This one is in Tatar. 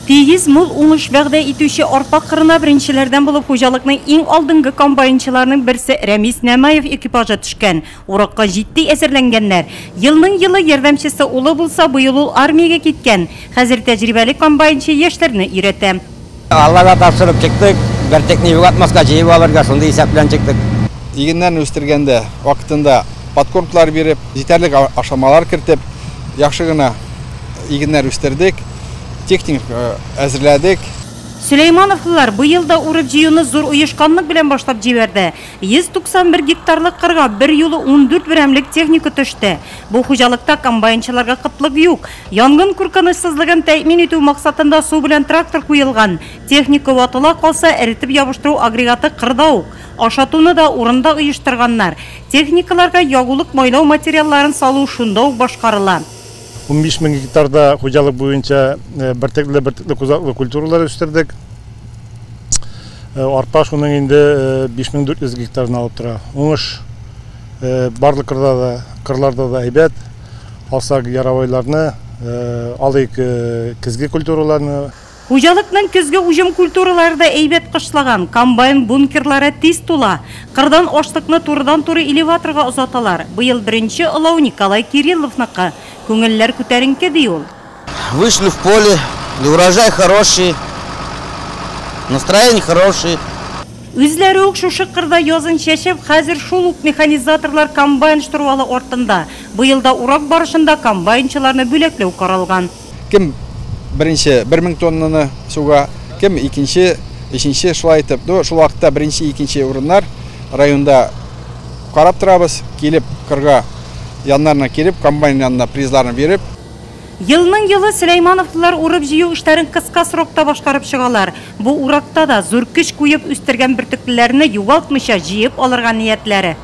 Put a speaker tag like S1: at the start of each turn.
S1: Тигез, мул уңыш вәгъдә итүче арпа кырына беренчеләрдән булып хуҗалыкның иң алдынгы комбайнчыларының берсе Рәмис Нәмаев экипажы төшкән. Уракка җитди әзерләнгәннәр. Елның-елы ярдәмчесе улы булса, быел ул армиягә киткән. Хәзер тәҗрибәле комбайнчы яшьләрне өйрәтә.
S2: Аллага тапшырып чыктык, бөртекне югалтмаска, җыеп алырга, шундый исәп белән чыктык.
S3: Игеннәрне үстергәндә вакытында подкормкалар биреп, җитәрлек ашламалар кертеп, яхшы гына игеннәр үстердек, техник әзерләдек.
S1: Сөләймановлылар быел да урып-җыюны зур оешканлык белән башлап җибәрде. 191 гектарлык кырга берьюлы 14 берәмлек техника төште. Бу хуҗалыкта комбайнчыларга кытлык юк. Янгын куркынычсызлыгын тәэмин итү максатында су белән трактор куелган. Техника ватыла калса, эретеп ябыштыру агрегаты кырда ук. Ашатуны да урында оештырганнар. Техникаларга ягулык-майлау материалларын салу шунда ук башкарыла.
S4: 15 мең гектарда хуҗалык буенча бөртекле-бөртекле кузаклы культуралар үстердек. Арпа шуның инде 5400 гектарны алып тора. Уңыш барлык кырларда да әйбәт. Алсак яровойларны, алыйк көзге культураларны.
S1: Хуҗалыкның көзге уҗым культуралары да әйбәт кышлаган. Комбайн бункерлары тиз тула. Кырдан ашлыкны турыдан-туры элеваторга озаталар. Быел беренче олау Николай Кирилловныкы. Күңелләр күтәренке, ди ул.
S2: Вышли в поле, урожай хороший, настроение хорошее.
S1: Үзләре үк шушы кырда язын чәчеп, хәзер шул ук механизаторлар комбайн штурвалы артында. Быел да урак барышында комбайнчыларны бүләкләү каралган.
S3: Кем беренче 1000 тоннаны суга, кем икенче, өченче, шулай итеп, шул вакытта беренче, икенче урыннар районда карап торабыз, килеп кырга яннарына килеп, комбайн янына призларны биреп.
S1: Елның елы Сөләймановлылар урып-җыю эшләрен кыска срокта башкарып чыгалар. Бу уракта да зур көч куеп үстергән бөртеклеләрне югалтмыйча җыеп алырга ниятләре.